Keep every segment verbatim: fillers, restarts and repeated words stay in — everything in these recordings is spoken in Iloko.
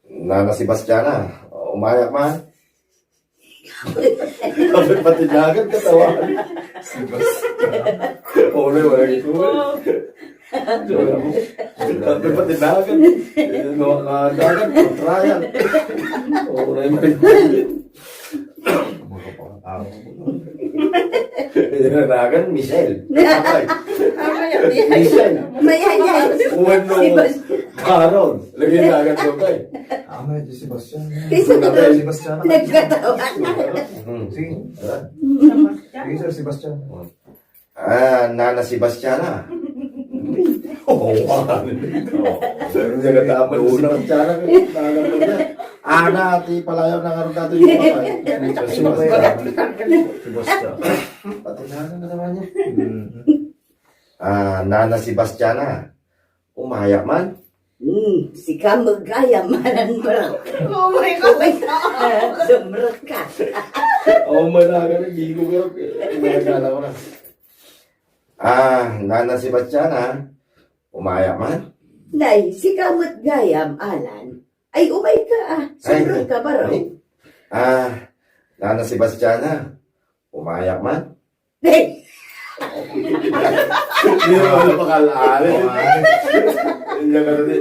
Nana Sebastiana, umayak man. Kapatinagan, katawa. Sebastiana. Oo, wala ito. Kapatinagan. Mga kadagan, kontrayan. Oo, wala ito. Kadagan, Michelle. Ay, Michelle. Mayayay. Uwan mo. Sebas- Baron. Lagi na agad ko kay. Ama, ito si Sebastian. Kaysa Sebastian. Nagkatawa. Hmm. Sige. Sige, sir, Sebastian. Ah, Nana Sebastiana. Oo, ano ito? Nagkatawa si Sebastiana. Ana, ti palayaw na nga rin natin yung mga. Sebastiana. Sebastian. Pati na naman niya. Ah, Nana Sebastiana. Umayak man? Hmm, sika met gayam, alan, bro. Oh my God. Sumrek ka. Oo, managan, di ko, bro. Managan ako na. Ah, Nana Sebastiana, umayak man? Nay, sika met gayam, alan. Ay, umay ka, ah. Ay, sumrek ka, bro. Ay. Ah, Nana Sebastiana, umayak man? Hey! Di mo ano pakalaali. Hindi ka tadi.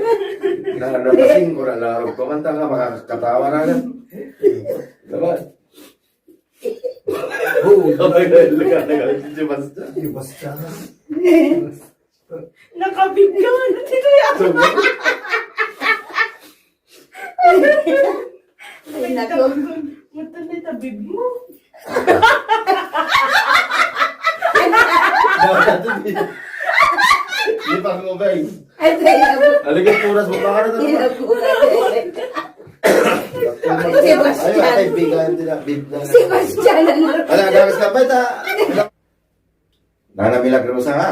Nakadapasin ko na larog ko. Manta nga makakatawa na lang. Diba? Oo. Kapag naliligatan ka lang si Sebastian. Sebastian. Nakabig ka. Ano dito yan? Ay, naku. Matan na tabib mo. Di pa mo, bay. Ay, ay, ay. Aligay, punas mo pa ka na. Ay, ay, ay. Sebastian. Ay, ay, bigayan din ang bib na. Sebastian, ano? Ala, gagas ka pa, ita. Nana Milagrosa, ha?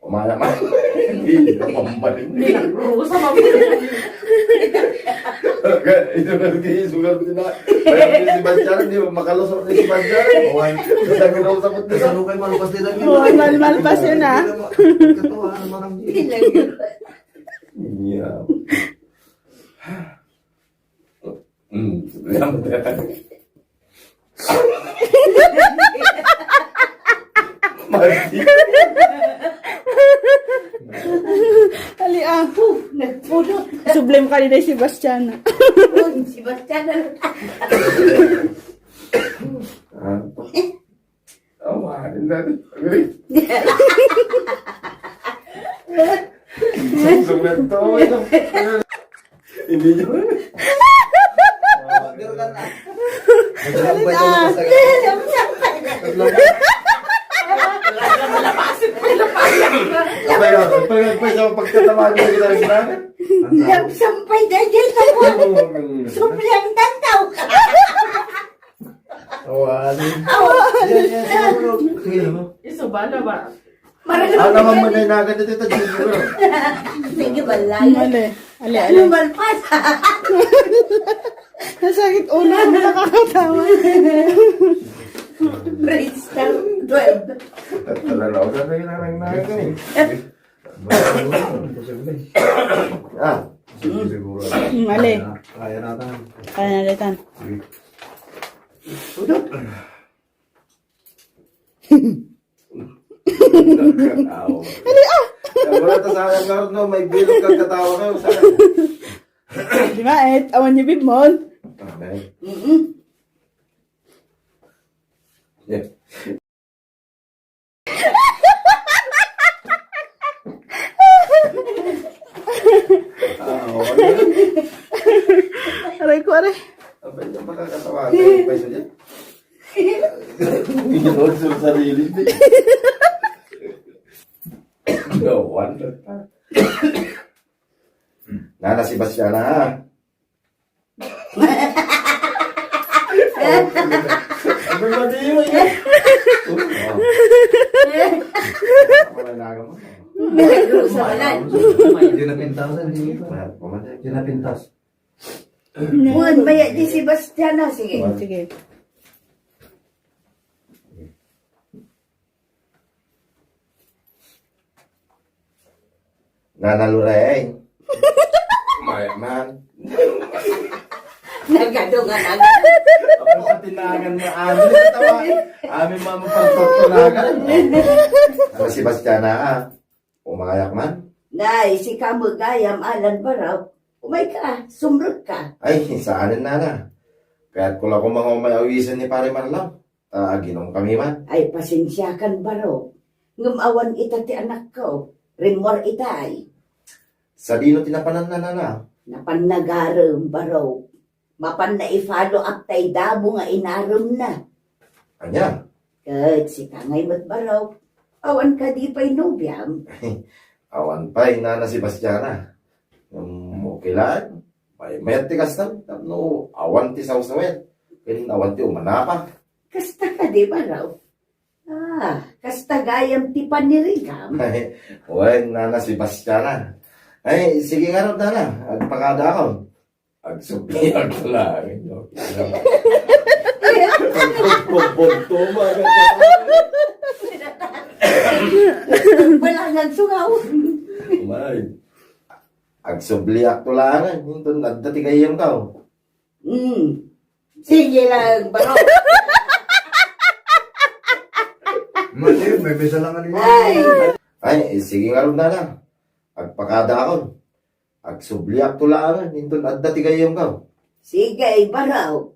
Umana man. Hindi na pambalik. Milagrosa, ma'am. Ito na rin kayo, sugar din na. Kaya si Sebastian, di ba makalusot ni Sebastian? Owan. Basta kinausap mo, di ba? Kasalukay, malpas din ang Oh, mal-, malpas yun, ah. Katuwa, ano, marang. Yeah. Mm. Ali, ah. Nagpudot. Sublime ka din ay Sebastian. Uy, Sebastian na lang. Ah. Awa, hindi natin. Agree. Susulat to, ito. Hindi nyo. Order ka na. Naglampay ka na sa Pag, pag, pag, sa pagkatamaan mo, kita rin na. Lamsampay na dyan, tabo. Subliang tantaw. Awan. Awan. Yan, yan, siguro. Sige, no? Iso ba na ba? Ano naman mo na inagad ito, ito, siguro. Sige, balay. Mali. Ali, ali. Lumalpas. Nasakit ulo ang nakakatawa. Brainstorm twelve. At wala na ako, sabi na lang na ito eh. Ah. Sige, siguro. Hmm, ali. Kaya, kaya natin. Kaya na, Letan. Sige. Udot. Ano, ah? Wala ta sayang nga, no? May bilog kang katawa kayo, sayang. Di ba, eh? Awan niyo, Bibmon. Amen. Mm-mm. Yeah. Ah, okay. Aray ko, aray. Abay, makakatawa kayo pa yun. Ginod sa sarili, di. No, one. Nana Sebastiana, ha? Abay, madi mo, eh. Wala na mo. Milagro sa kanan. Di napintasan, di ba? Wala pa man, eh. Di napintas. Buwan, maya di Sebastiana, sige. Sige. Nana Lorraine. Maya man. Nagado nga naga. Apo, patinagan nga amin. Tawa, amin, mama, pagtutulagan. Ano, Sebastiana, ah? Umayak man? Nay, sika met gayam, Alan Baraw. Umay ka, sumrek ka. Ay, saanen, nana. Kayatka la koma nga umay awisan ni Pare Marlon. Ta aginom kami man. Ay, pasensiakan, Baraw. Ngem awan ita ti anakko. Rimmuar itay. Sadino ti napananna, nana? Napanna garem, Baraw. Mapanna i-follow up tay damo nga inaremna. Ania? Ket sika ngay met, Baraw. Awan kadi pay nobiam? Awan pay, nana Sebastiana. Ngem okay laeng. Maymayat ti kasta, tapno awan ti sawsawet. Ken awan ti umanapa. Kasta kadi, Baraw? Ah, kasta gayam ti panirikam. Wen, nana Sebastiana. Ay, sige ngarud, nana. Agpakadaakon. Agsubliakto laeng, no? Pagpagpagpagto, mga Balangan sungaw. Umay. Agsubliakto laeng, inton adda ti gayyemko. Hmm. Sige lang, Baraw. Mali, may bisa lang kanina. Ay! Ay, sige ngarud, nana. Agpakadaakon. Agsubliakto laeng, inton adda ti gayyemko. Sige, Baraw.